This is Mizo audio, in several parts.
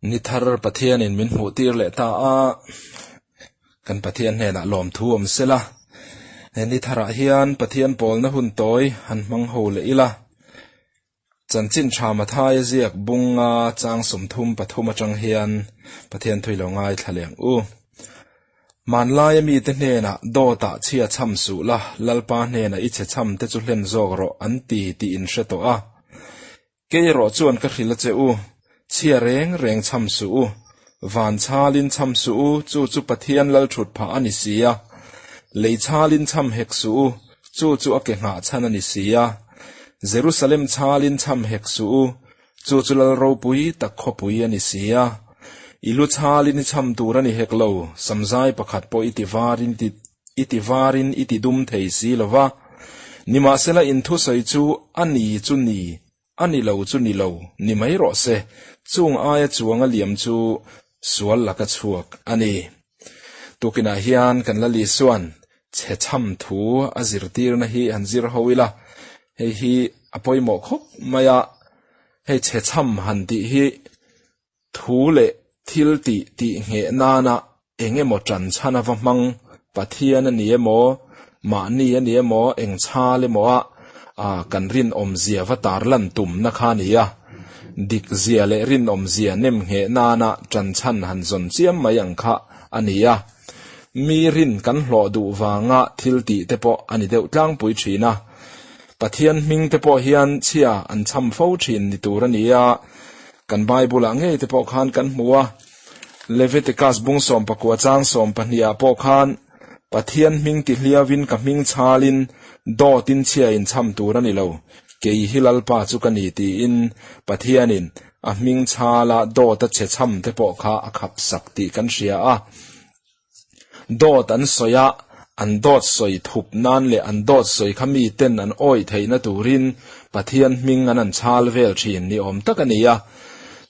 Ni thar Pathianin min hmuh tir leh ta a, kan Pathian hnenah lawmthu awm sela. He ni tharah hian Pathian pawlna hun tawi han hmang ho leh ila. Chanchin tha Mathaia ziak bunga chang 33 atang hian Pathian thui lo ngaithla leh ang u. Hmanlaia mite hnenah dawtah chhia chham suh la, Lalpa hnenah i chhe chham te chu hlen zawk rawh an ti tih in hre tawh a. Kei erawh chuan ka hrilh a che u, chhia reng reng chham suh u, van chhalin chham suh u, chu chu Pathian lal thut phah a ni si a. Lei chhalin chham hek suh u, chu chu a ke nghah chhan a ni si a. Jerusalem chhalin chham hek suh u, chu chu lal ropui tak khawpui a ni si a. I lu chhalin i chham tur a ni hek lo, samzai pakhat pawh i ti varin i ti varin i ti dum thei si lo va. Nimahsela in thusawi chu a ni chu ni, a ni lo chu ni lo ni mai rawh se, chung aia chuang a liam chu sual laka chhuak a ni. Tukinah hian kan la Lisuan chhe chham thu a zirtirna hi han zir ho ila, hei hi a pawimawh khawp mai a, hei chhe chham han tih hi Thu leh thil tih tih ngheh nana eng emaw ṭan chhan ava hmang, Pathian a ni emaw, mahni a ni emaw, eng chhal emaw a kan rinawmzia va tarlan tumna kha a ni a. Dikzia leh rinawmzia nem ngheh nana ṭan chhan han zawn chiam mai ang kha a ni a. Mi rin kan hlawh duh vanga thil tih te pawh a ni deuh tlangpui ṭhin a. Pathian hming te pawh hian chhia an chham fo ṭhin ni tur a ni a. Kan Bible-ah ngei te pawh khan kan hmu a, Leviticus bung 19 chang 12 ah pawh khan, Pathian hming ti hliauin ka hming chhalin dawtin chhia in chham tur a ni lo, kei hi Lalpa chu ka ni tiin Pathianin a hming chhala dawt a chhe chham te pawh kha a khap sak tih kan hria a. Dawt an sawi a, an dawt sawi thup nan leh an dawt sawi kha miten an awih theihna turin Pathian hming an an chhal vel thin ni awm tak a ni a.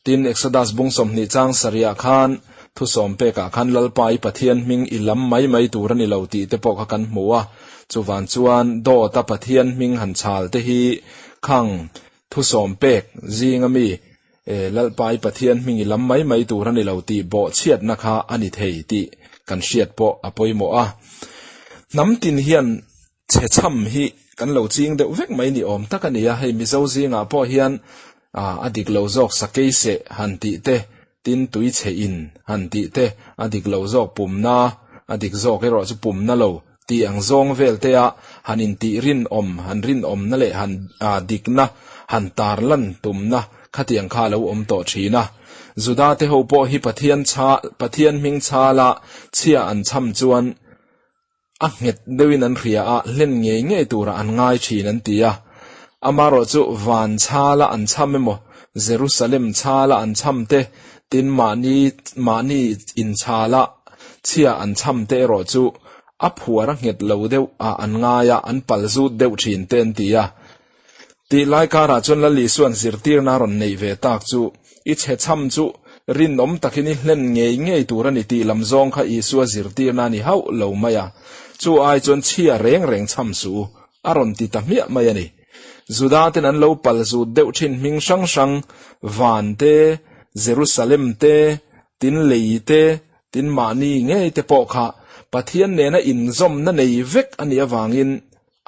Tin, Exodus bung 20 chang sarihah khan thusawm pekah khan Lalpa i Pathian hming i lam mai mai tur a ni lo tih te pawh kha kan hmu a. Chuvan chuan dawta Pathian hming han chhal te hi khang thusawm pek zinga mi E, Lalpa i Pathian hming i lam mai mai tur a ni lo tih bawhchhiatna kha a ni thei tih kan hriat pawh a pawimawh a. Hnam tin hian chhe chham hi kan lo ching deuh vek mai ni awm tak a ni a, hei Mizo zingah pawh hian a dik lo zawk sakei seh han tih te, tin tui chhe in han tih te, a dik lo zawk pumna, a dik zawk erawh chu pumna lo tih ang zawng vel te a han intih rinawm, han rinawmna leh han dikna han tarlan tumna khatiang kha a lo awm tawh thin a. Juda te ho pawh hi Pathian chha, Pathian hming chhala chhia an chham chuan a nghet deuhin an hria a, hlen ngei ngei turah an ngai thin an ti a. Amaherawh chu van chhala an chham emaw, Jerusalem chhala an chham te, tin mahni mahni inchhala chhia an chham te erawh chu a phuar a nghet lo deuh a an ngai a, an pal zut deuh thin te an ti a. Tih lai karah chuan Lal Isua'n zirtirna a rawn neih ve tak chu, I chhe chham chu rinawm takin i hlen ngei ngei tur a ni tih lam zawng kha Isua zirtirna a ni hauh lo mai a, chu ai chuan chhia reng reng chham suh u, a rawn ti ta hmiah mai a ni. Juda ten an lo pal zut deuh thin hming hrang hrang, Van te, Jerusalem te, tin lei te, tin mahni ngei te pawh kha Pathian nena inzawmna nei vek a nih avangin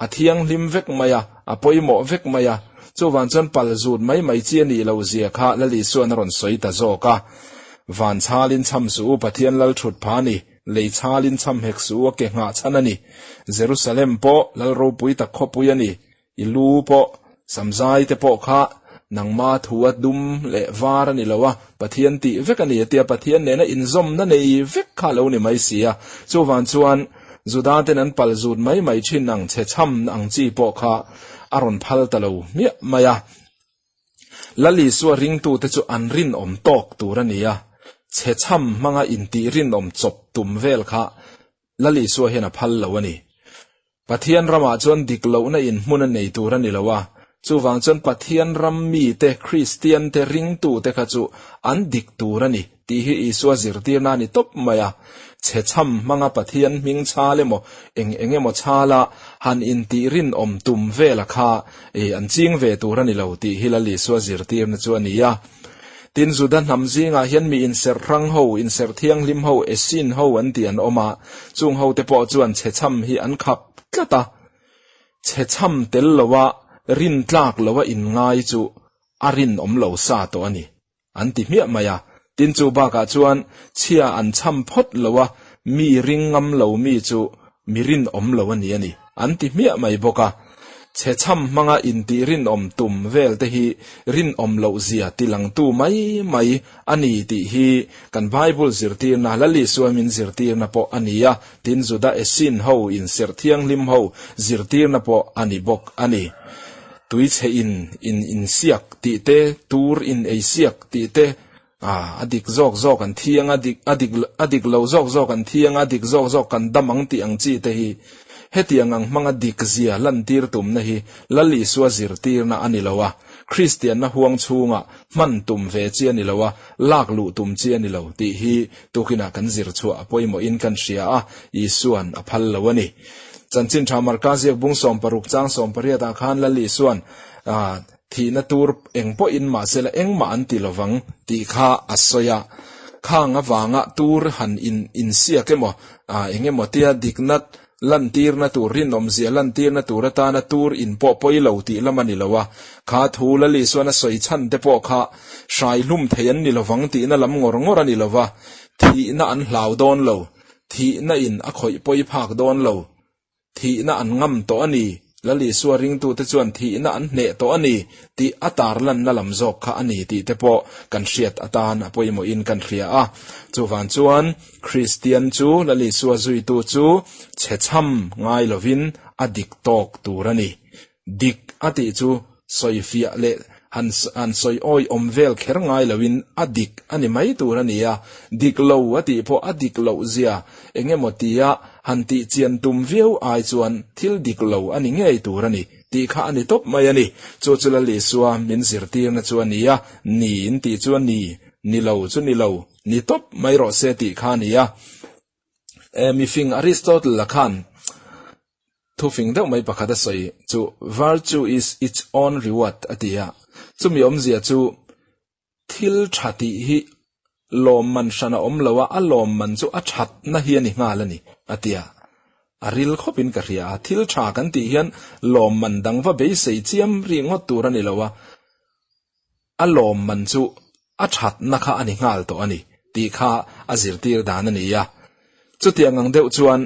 a thianghlim vek mai a, a pawimawh vek mai a. Chuvang chuan pal zut mai mai chi a nih loh zia kha Lal Isua'n a rawn sawi ta zawk a. Van chhalin chham suh u, Pathian lal thut pha a ni. Lei chhalin chham hek suh u, a ke nghah chhan a ni. Jerusalem pawh lal ropui tak khawpui a ni. I lu pawh, samzai te pawh kha nangma thu a dum leh var a ni lo a, Pathian tih vek a ni a tia Pathian nena inzawmna nei vek kha a lo ni mai si a. Chuvang chuan Juda ten an pal zut mai mai thin ang chhe chham ang chi pawh kha a rawn phal ta lo hmiah mai a. Lal Isua ringtute chu an rinawm tawk tur a ni a, chhe chham hmanga intih rinawm chawp tum vel kha Lal Isua hian a phal lo a ni. Pathian ramah chuan dik lohna inhmun a nei tur a ni lo a, chuvang chuan Pathian ram mite, Kristiante, ringtute kha chu an dik tur a ni tih hi Isua zirtirna a ni tawp mai a. Chhe chham hmanga Pathian hming chhal emaw eng eng emaw chhala han intih rinawm tum vela kha an ching ve tur a ni lo tih hi Lal Isua zirtirna chu a ni a. Tin, Juda hnam zingah hian mi inserh hrang ho, inserh thianghlim ho, Essene ho an tih an awm a, chung hote pawh chuan chhechham hi an khap tlat a. Chhechham tel loa rintlak loa inngai chu a rinawm lo sa tawh a ni. An ti hmiah mai a. Tin chu bakah chuan chhia an chham phawt lo a, mi ring ngam lo mi chu mi rinawm lo a ni a ni, an ti hmiah mai bawk a. Chhe chham hmanga intih rinawm tum vel te hi rinawm loh zia tilangtu mai mai a ni tih hi kan Bible zirtirna, Lal Isua min zirtirna pawh a ni a, tin Juda Essene ho inserh thianghlim ho zirtirna pawh a ni bawk a ni. Tui chhe in in insiak tih te, tur in ei siak tih te, a dik zawk zawk an thi anga dik a dik a dik lo zawk zawk an thi anga dik zawk zawk kan dam ang tih ang chi te hi hetiang ang hmanga dik zia lantir tumna hi Lal Isua zirtirna a ni lo a, Kristianna huang chhunga hman tum ve chi a ni lo a, lak luh tum chi a ni lo tih hi tukinah kan zir chhuah a pawimawhin kan hria a, Isuan a phal lo a ni. Chanchin tha Marka ziak bung 60 chang 18 ah khan Lal Isuan thihna tur eng pawhin mahsela engmah an ti lovang tih kha a sawi a. Khang avanga tur han in insiak emaw eng emaw tia dikna lantirna tur rinawmzia lantirna tur atana tur in pawh pawi lo tih lam a ni lo a. Kha thu Lal Isuan a sawi chhan te pawh kha hrai hlum thei an ni lovang tihna lam ngawr ngawr a ni lo va, thihna an hlau dawn lo. Thihna in a khawih pawi phak dawn lo. Thihna an ngam tawh a ni. Lal Isua ringtute chuan thihna an hneh tawh a ni tih a tarlanna lam zawk kha a ni tih te pawh kan hriat atan a pawimawhin kan hria a. Chuvang chuan Kristian chu Lal Isua zuitu chu chhechham ngai lovin a dik tawk tur a ni. Dik a tih chu sawifiah leh han han sawi awihawm vel kher ngai loin a dik a ni mai tur a ni a, dik lo a tih pawh a dik loh zia eng emaw tia han tih chian tum viau ai chuan thil dik lo a ni ngei tur a ni tih kha a ni tawp mai a ni. Chu chu Lal Isua min zirtirna chu a ni a, ni in tih chu a ni, ni lo chu ni lo, ni tawp mai rawh se tih kha a ni a. Mifing Aristotle la khan Thufing deuh mai pakhat a sawi chu Virtue is its own reward a ti a, chumi awmzia chu thil tha tih hi lawmman hran a awm lo a, a lawmman chu a thatna hi a ni nghal a ni a ti a. A ril khawpin ka hria a, thil tha kan tih hian lawmman dang va beisei chiam ri ngawt tur a ni lo a, a lawmman chu a thatna kha a ni nghal tawh a ni tih kha a zirtir dan a ni a. Chutiang ang deuh chuan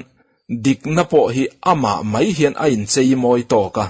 dikna pawh hi amah mai hian a inchei mawi tawk a,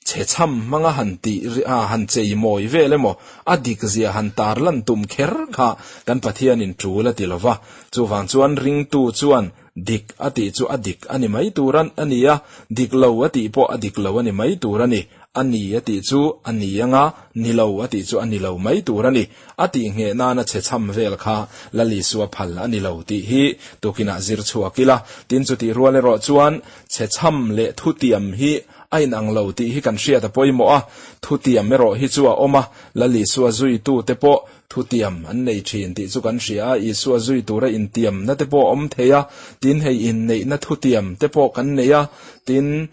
chhe chham hmanga han tih a han chei mawi vel emaw a dikzia han tarlan tum kher kha kan Pathianin tul a ti lo va. Chuvang chuan ringtu chuan dik a tih chu a dik a ni mai tur a ni a, dik lo a tih pawh a dik lo a ni mai tur a ni. A ni a tih chu a ni anga, ni lo a tih chu a ni lo mai tur a ni. A tih ngheh nana chhe chham vel kha Lal Isua phal a ni lo tih hi tukinah zir chhuak ila. Tin chutih rual erawh chuan chhe chham leh thutiam hi a inang lo tih hi kan hriat a pawimawh a. Thutiam erawh hi chu a awm a, Lal Isua zuitute pawh Thutiam an nei thin tih chu kan hria a, Isua zui tura intiamna te pawh a awm thei a, tin hei inneihna thutiam te pawh kan nei a, tin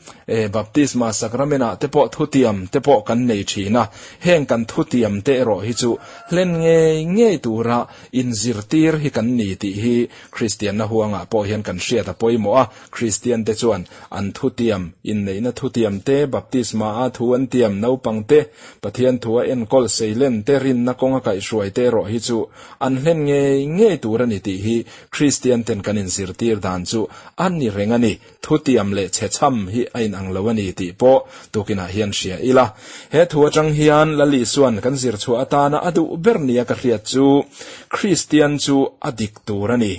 baptisma sacrament ah te pawh thutiam te pawh kan nei thin a, heng kan thutiam te erawh hi chu hlen ngei ngei tura inzirtir hi kan ni tih hi Kristianna huangah pawh hian kan hriat a pawimawh a, Kristian te chuan an thutiam, inneihna thutiam te, baptisma a thu an tiam naupang te, Pathian thu a enkawl seilen te rinna kawnga kaihhruai te erawh hi chu an hlen ngei ngei tur a ni tih hi Kristian ten kan inzirtir dan chu a ni reng a ni. Thutiam leh chhechham hi a inang lo a ni tih pawh tukinah hian hria ila. He thu atang hian Lal Isuan kan zirchhuah atana a duh ber nia ka hriat chu Kristian chu a dik tur a ni.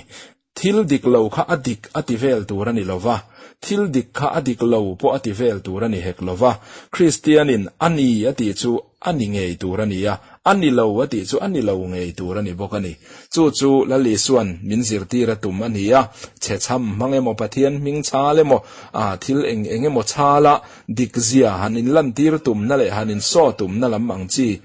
Thil dik lo kha a dik a ti vel tur a ni lo va, thil dik kha a dik lo pawh a ti vel tur a ni hek lo va. Kristianin a ni a tih chu a ni ngei tur a ni a, a ni lo a tih chu a ni lo ngei tur a ni bawk a ni. Chu chu Lal Isuan min zirtir a tum a ni a, chhechham hmang emaw Pathian hming chhal emaw, thil eng eng emaw chhala Dikzia han inlantir tumna leh han insaw tumna lam ang chi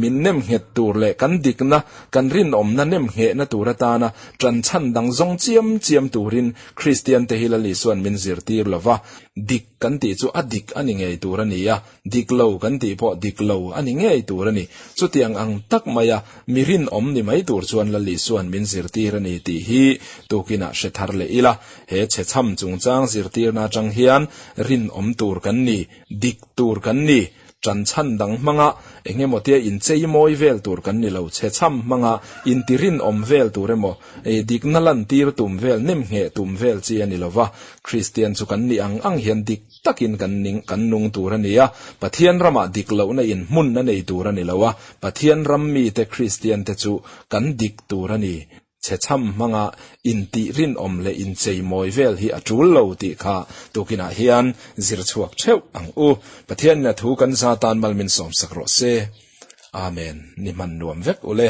min nem nghet tur leh kan dikna, kan rinawmna nem nghehna tur atana ṭan chhan dang zawng chiam chiam turin Kristiante hi Lal Isuan min zirtir lo va. Dik kan tih chu a dik a ni ngei tur a ni a, dik lo kan tih pawh dik lo a ni ngei tur a ni. Chutiang ang tak maia mi rinawm ni mai tur chuan Lal Isua'n min zirtir a ni tih hi tukinah hre thar leh ila. He chhechham chungchang zirtirna atang hian rinawm tur kan ni, dik tur kan ni. Ṭanchhan dang hmanga eng emaw tia inchei mawi vel tur kan ni lo, chhechham hmanga inti rinawm vel tur emaw, dikna lantir tum vel, nemngheh tum vel chi a ni lo va. Kristian chu kan nih ang ang hian dik takin kan ning, kan nung tur a ni a. Pathian ramah dik lohna in hmun a nei tur a ni lo a, Pathian ram mite Kristiante chu kan dik tur a ni. Chhechham hmanga intih rinawm leh inchei mawi vel hi a tul lo tih kha tukinah hian zir chhuak theuh ang u. Pathianin a thu kan za tan mal min sawmsak rawh se. Amen. Ni hman nuam vek ule.